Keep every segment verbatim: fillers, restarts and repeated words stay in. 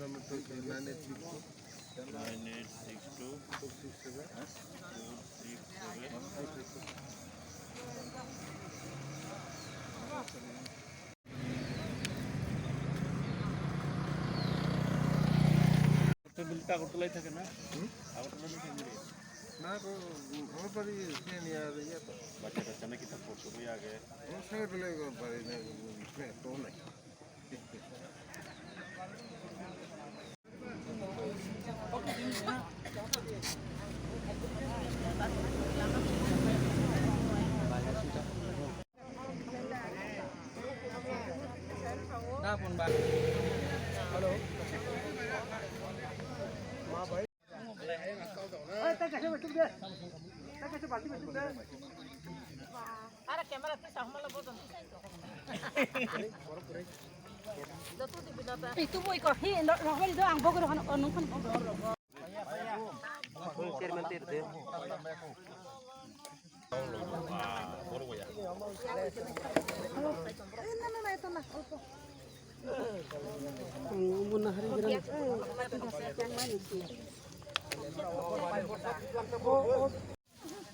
Nine eight six two, two six seven, two six seven. তো বিলটা আগরতলায় থাকে না? হুম? আগরতলা থেকে নিয়ে। না, তো আমার বাড়ি এখানে আর ইয়ে তো। বাচ্চা কাচ্চা নাকি তা পড়তে বই আগে? আমার ছেলে পেলে একবার বাড়ি নেই, তো নাই। Itu boy ko, hi, no, rohel do ang bogor hano, oh, nung kan bogor.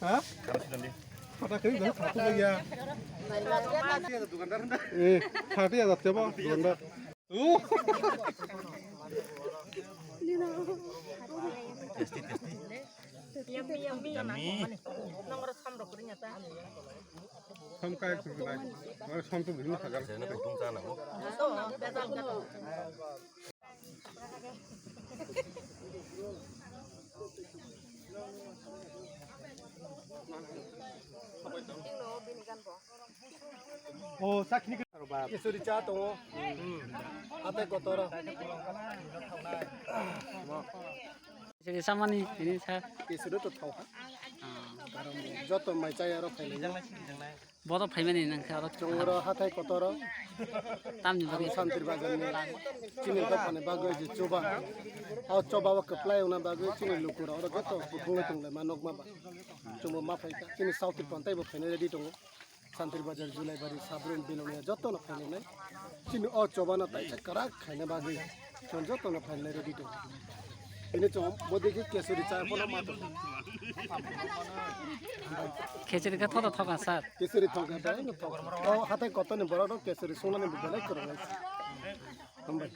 Ha? Kata kiri dah satu lagi ya. Eh, satu ya, satu apa? Dua. Yummy, yummy. Yummy. Nang rasa samrok kering ya ta. Samkai kurang. Orang sampai begini sagar. Saya nak untung sana, oh. So, betul, betul. O sakni. Kisuri cha tongo. Hatai kotor. Kisuri samani ini sa. Kisuri to thau ha. Joto mai chaya ro phailai. Bodo phaimani nang khe aro. Chwng oro hathai kotoro. Tamni bagwi. Santir bazarni chini dophani bagwi je choba. O choba o kwplai wngna bagwi chini lukurok oro joto kuthungwi tonglaima nokma ba. Chwngbo ma phaikha. Chini South Tripura taibo phaina ready tongo. Santir bazar, Julaibari, Sabrum, Belonia jotono phainai. Chini o chobano taisa kwrak khaina bagwi. Chwng jotono phainai ready tongo. Bini chwng bodikhe kesuri cha phano ma tongo. Khechiri khe thodo thoka sir. Kesuri thoka dai no thoka. O hatai kotorni borok rok kesuri sungnani bo belai kwrwngnai. Hambai.